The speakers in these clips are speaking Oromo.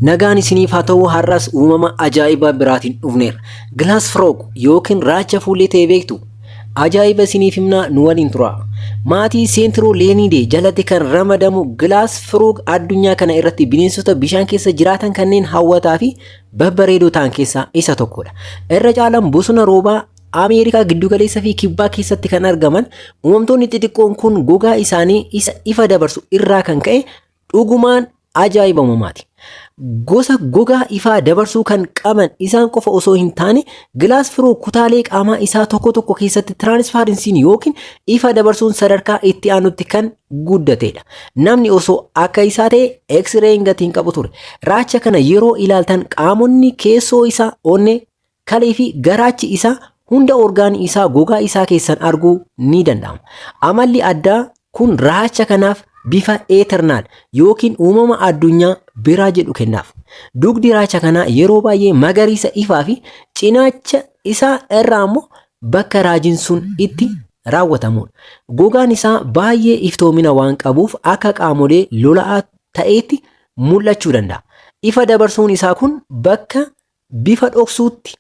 Nagaan isiniif haa ta'u har'as uumama ajaa'ibaa biraatiin dhufneerra. Glass Frog yookiin raacha fuullee ta'e beektu? Ajaa'iba isiniif himnaa nu waliin tura. Maatii Centrolenidae jalatti kan ramadamu Glass Frog addunyaa kana irratti bineensota bishaan keessa jiraatan kanneen hawwataa fi babbareedoo ta'an keessaa isa tokkodha. Irra caalaan bosona roobaa Ameerikaa giddugaleessa fi kibbaa keessatti kan argaman uumamtoonni xixiqqoon kun gogaa isaanii isa ifa dabarsu irraa kan ka'e dhugumaan ajaa'iba uumamaati. Gosa gogaa ifaa dabarsuu kan qaban isaan qofa osoo hin taane Glass Frog kutaalee qaamaa isaa tokko tokko keessatti transparencyn yookiin ifa dabarsuun sadarkaa itti aanutti kan guddatedha. Namni osoo akka isaa ta'e X-rayin gatii hin qabu ture. Raacha kana yeroo ilaaltan qaamonni keessoo isaa onnee, kalee fi garaachi isaa hunda orgaanii isaa gogaa isaa keessan arguu ni danda'ama. Amalli addaa kun raacha kanaaf bifa ethereal yookiin uumama addunyaa biraa jedhu kennaaf. Dugdi raacha kanaa yeroo baay'ee magariisa ifaa fi cinaacha isaa irraa immoo bakka raajiin sun itti raawwatamudha. Gogaan isaa baay'ee iftoomina waan qabuuf akka qaamolee lola'aa ta'eetti mul'achuu danda'a. Ifa dabarsuun isaa kun bakka bifa dhoksuutti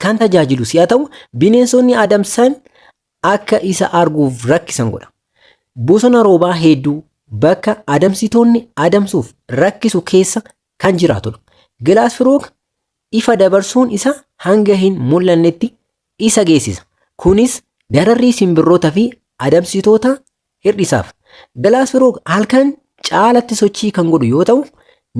kan tajaajilu si'a ta'u, bineensonni adamsan akka isa arguuf rakkisan godha. Bosona roobaa hedduu bakka adamsitoonni adamsuuf rakkisu keessa kan jiraatudha. Glass Frog ifa dabarsuun isaa hanga hin mul'annetti isa geessisa. Kunis dararrii simbirroota fi adamsitoota hir'isaaf. Glass Frog halkan caalatti sochii kan godhu yoo ta'u,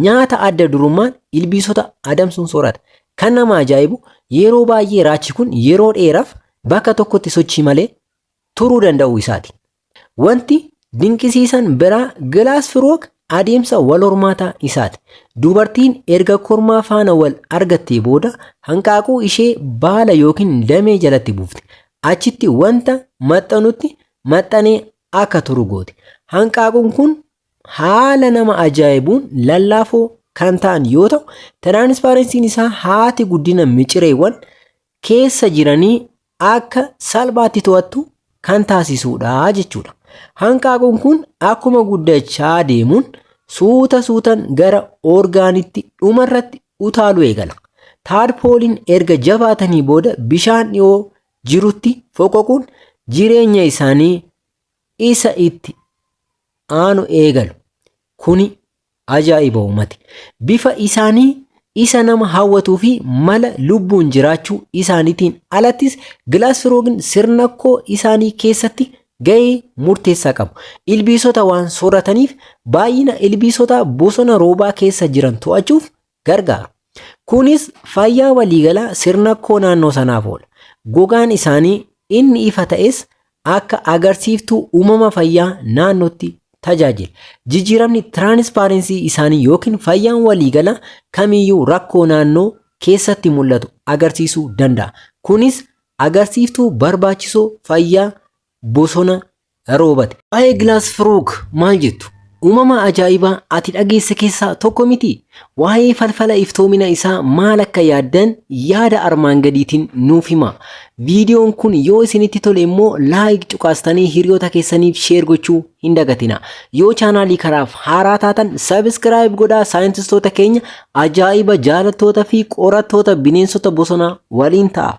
nyaata adda durummaan ilbiisota adamsuun soorata. Kan nama ajaa'ibu yeroo baay'ee raachi kun yeroo dheeraaf bakka tokkotti sochii malee turuu danda'uu isaati. Wanti dinqisiisan biraa Glass Frog adeemsa wal hormaataa isaati. Dubartiin erga kormaa faana wal argattee booda hanqaaquu ishee baala yookiin damee jalatti buufti. Achitti wanta maxxanutti maxxanee akka turu gooti. Hanqaaquun kun haala nama ajaa'ibuun lallaafoo kan ta'an yoo ta'u, transparencyn isaa haati guddina micireewwan keessa jiranii akka salphaatti to'attu kan taasisudha jechuudha. Hanqaaquun kun akkuma guddachaa deemuun suuta suutan gara orgaanitti dhumarratti utaaluu eegala. Tadpoleiin erga jabaatanii booda bishaan dhiyoo jirutti foqoquun jireenya isaanii isa itti aanu eegalu. Kuni ajaa'iba uumate. Bifa isaanii isa nama hawwatuu fi mala lubbuun jiraachuu isaaniitiin alattis Glass Frogin sirnakkoo isaanii keessatti gahee murteessaa qabu. Ilbiisota waan soorataniif baay'ina ilbiisota bosona roobaa keessa jiran to'achuuf gargaaru. Kunis fayyaa waliigalaa sirnakkoo naannoo sanaaf oola. Gogaan isaanii inni ifa ta'es akka agarsiiftuu uumama fayyaa naannootti tajaajila. Jijjiiramni transparency isaanii yookiin fayyaan waliigalaa kamiyyuu rakkoo naannoo keessatti mul'atu agarsiisuu danda'a. Kunis agarsiiftuu barbaachisoo fayyaa bosona roobate. Waa'ee Glass Frog maal jettu? Uumama ajaa'ibaa ati dhageesse keessaa tokko miti? Waa'ee falfala iftoomina isaa maal akka yaaddan yaada armaan gadiitiin nuuf himaa. Viidiyoon kun yoo isinitti tole immoo like cuqaastanii hiriyoota keessaniif share gochuu hin dagatina. Yoo chaanaalii kanaaf haaraa taatan subscribe godhaa saayintistoota keenya ajaa'iba jaalattoota fi qorattoota bineensota bosonaa waliin ta'a.